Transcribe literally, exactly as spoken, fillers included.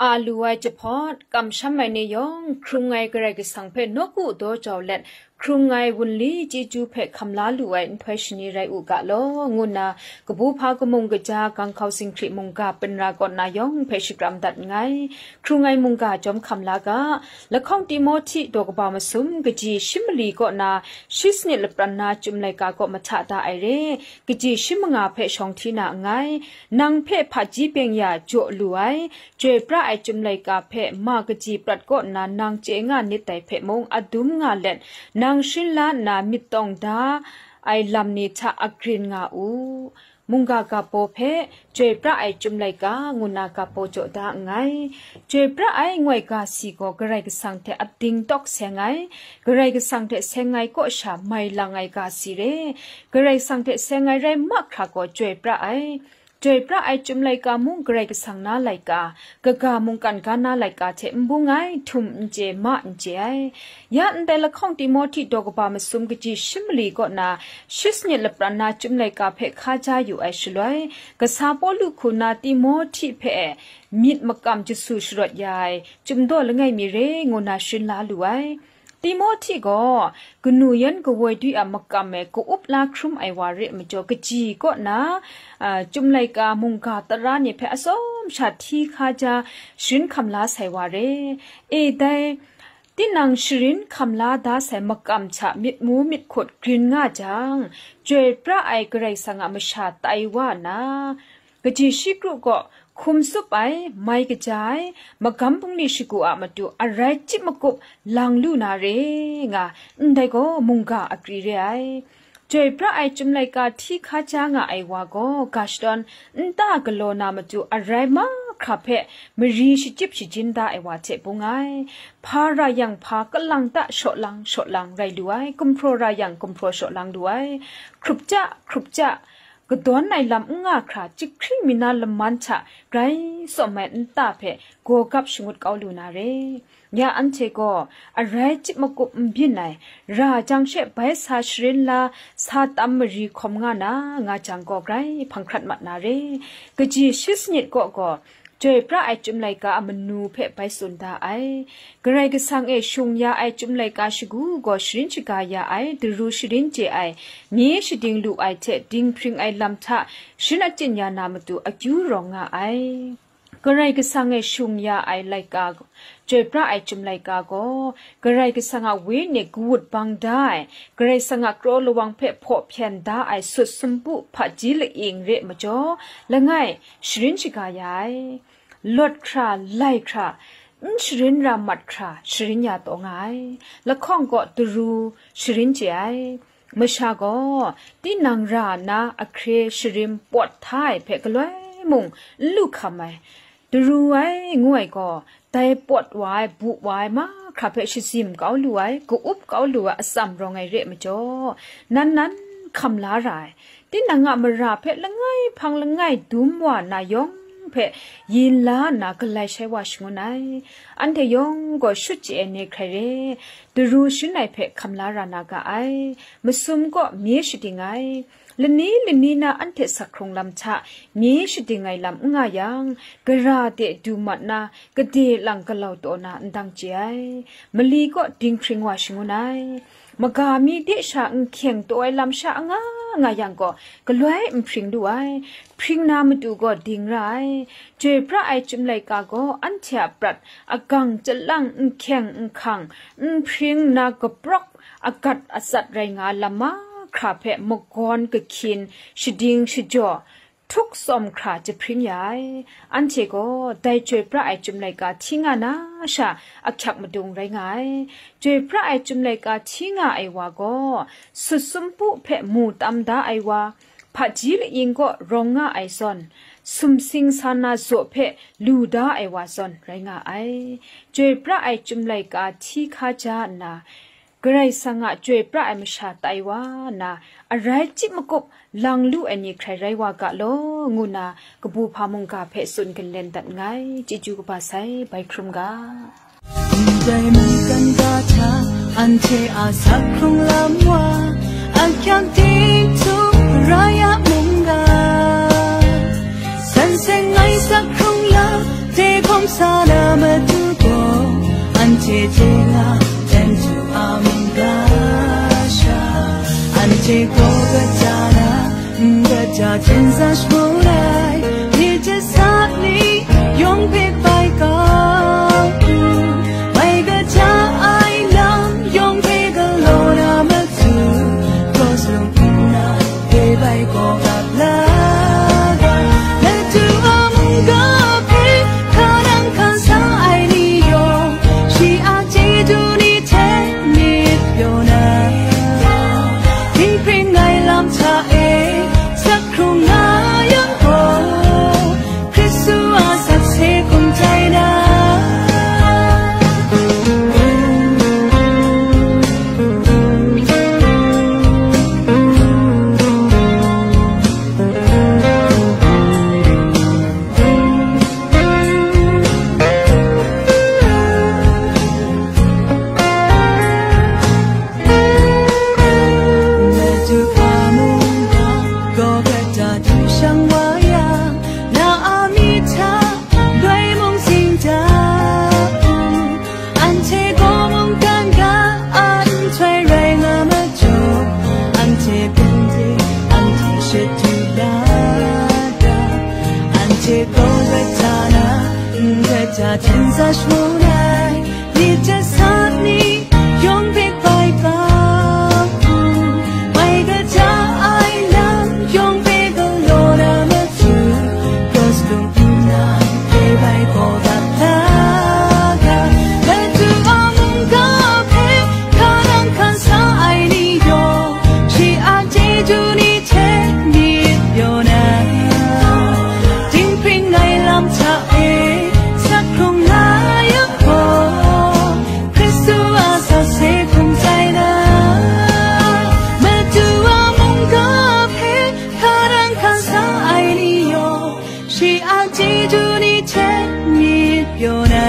A lu ai jahpawt, kamsham ai ni yawng, hkrung ai Karai Kasang hpe nawku daw jau let, hkrung ai wunli chyeju hpe hkam la lu ai nhtoi shani rai u ga law, ngu nna, kabu hpa kamung kaja, gang hkau zinghkri mungga, pinra kaw na yawng hpe shakram dat nngai. Hkrung ai mungga jawm hkam la ga, lahkawng Timohti daw kaba masum, kaji shi mali kaw na, shi sanit lapran na chyum laika kaw mahta da ai re, kaji shi manga hpe shawng hti na nngai. Nang hpe hpaji byeng ya jaw lu ai, chyoi pra ai chyum laika hpe ma kaji prat kaw nna nang chye nga nit dai hpe mung adum nga let, nang shrin la nna myit tawng da ai lam ni hta agrin nga u. Mungga ga baw hpe, chyoi pra ai chyum laika, ngu nna ga baw jaw da nngai. Chyoi pra ai ngoi ga si gaw Karai Kasang hte ating tawk seng ai, Karai Kasang hte seng ai kaw sha mai lang ai ga si re. Karai Kasang hte seng ai rai mahkra gaw chyoi pra ai. Chyoi pra ai chyum laika mung Karai Kasang na laika, kaga mungkan ga na laika hte n bung ai, htum n chye, ma n chye ai. Ya ndai lahkawng Timohti daw kaba masum kaji shi mali kaw na, shi sanit lapran na chyum laika hpe hkaja yu ai shaloi, kasa Pawlu hku na Timohti hpe myit makam jasu sharawt ya ai, chyum daw langai mi re, ngu nna shrin la lu ai. Timohti gaw kanu yan kawoi dwi a makam e ka-up la hkrum ai wa re ai majaw, kaji kaw na, a, chyum laika mungga tara ni hpe atsawm sha hti hkaja sharin hkam la sai wa re. E dai, tinang sharin hkam la da sai makam hta myit mu myit hkut grin nga jang, chyoi pra ai Karai Kasang a masha tai wa nna, kaji shi kru gaw hkum tsup ai, mai kaja ai, magam bungli shagu a matu arai chyip makup lang lu na re nga, ndai gaw mungga akri re ai. Chyoi pra ai chyum laika hti hkaja nga ai wa gaw, ga shadawn nta galaw na matu arai mahkra hpe mari shachyip shajin da ai wa hte bung ai. Hpa ra yang hpa kalang ta shaw lang shaw lang rai lu ai, gumhpraw ra yang gumhpraw shaw lang lu ai, hkrup ja hkrup ja, kadawn ai lam n nga hkra, jahkring mi na laman hta grai tsawm ai nta hpe gawgap shangut kau lu na re. Ya anhte gaw arai chyip makup n byin ai, ra jang she bai sa sharin la, sa tam mari hkawm nga na, nga jang gaw grai hpang hkrat mat na re. Kaji shi sanit kaw gaw, chyoi pra ai chyum laika a manu hpe bai tsun da ai. Karai Kasang e shung ya ai chyum laika shagu gaw sharin shaga ya ai, daru sharin chye ai, nye shading lu ai hte dinghpring ai lam hta sharin achyin ya na matu akyu rawng nga ai. Karai Kasang e shung ya ai laika, chyoi pra ai chyum laika gaw, Karai Kasang a wenyi kawut bang da ai, Karai Kasang a kraw lawang hpe hpaw hpyen da ai sut sumpu hpaji laing re majaw, langai sharin shaga ya ai. Lawt hkra, lai hkra, n sharin ra mat hkra, sharin ya taw nga ai. Lahkawng gaw daru sharin chye ai. Masha gaw, tinang ra nna ahkre sharim pawt hta ai hpe galoi mung n lu hkam ai. Daru ai ngu ai gaw, dai pawt wa ai, bu wa ai mahkra hpe shazim kau lu ai, ka-up kau lu ai atsam rawng ai re ai majaw, nan nan hkam la ra ai. Tinang a mara hpe langai hpang langai dum wa na yawng hpe yin la nna galai shai wa shangun ai. Anhte yawng gaw shut chye ai ni hkrai re, daru sharin ai hpe hkam la ra na ga ai. Masum kaw mye shading ai. Lani lani na anhte sak hkrung lam hta mye shading ai lam n nga yang, gara de du mat na, gade lang galau taw na n dang chye ai. Mali kaw dinghpring wa shangun ai. Maga mi de sha nhkyeng taw ai lam sha anga nga yang gaw, galoi n hpring lu ai. Hpring na matu gaw ding ra ai. Chyoi pra ai chyum laika gaw anhte a prat agang chyalang, nhkyeng nhkang, n hpring na kaprawk agat atsat rai nga ai lam mahkra hpe magawn kahkyin, shading shajaw, htuk tsawm hkra jahpring ya ai. Anhte gaw dai chyoi pra ai chyum laika hti nga na sha ahkyak madung rai nga ai. Chyoi pra ai chyum laika hti nga ai wa gaw, sut sumpu hpe mu tam da ai wa, hpaji laing kaw rawng nga ai zawn, sumsing sa na zaw hpe lu da ai wa zawn rai nga ai. Chyoi pra ai chyum laika hti hkaja nna, Karai Kasang a chyoi pra ai masha tai wa nna, arai chyip makup lang lu ai ni hkrai rai wa ga law, ngu nna kabu hpa mungga hpe tsun ginlen dat nngai. Chyeju kaba sai, bai hkrum ga. Ndai mungkan ga hta, anhte a sak hkrung lam wa, ahkyak ting htum rai a mungga. San seng ai sak hkrung lam, de hkawm sa na Gaw kaja na, n kaja hten sa shamu ai, ni hte sa ni yawng hpe bai kau u, bai kaja ai lam yawng hpe galaw na matu, gaw sung nna, hpe bai gaw ap la ga, Madu a mungga hpe hka nang hkan sa ai ni yawng, shi a chyeju ni hte myit pyaw na, dinghpring ai lam hta e sak hkrung nga yang gaw, Hkristu a sakse hkum tai na. Madu a mungga gaw kata du shang wa yang, na a myit hta loi mung sing da u. Anhte gaw mungkan ga a nhtoi rai nga majaw, anhte hpung de anhte shadu la ga, anhte gaw rai hta na, n rai hta hten sa shamu ai, myit hte sa ni yawng hpe bai kau u, bai kaja ai lam yawng hpe galaw na matu, gaw sung nna, hpe bai gaw ap la ga, Madu a mungga hpe hka nang hkan sa ai ni yawng, shi a chyeju ni hte myit pyaw na, dinghpring ai lam hta e sak hkrung nga yang gaw, Hkristu a sakse hkum tai na. Madu a mungga hpe hka nang hkan sa ai ni yawng, shi a chyeju ni hte myit pyaw na,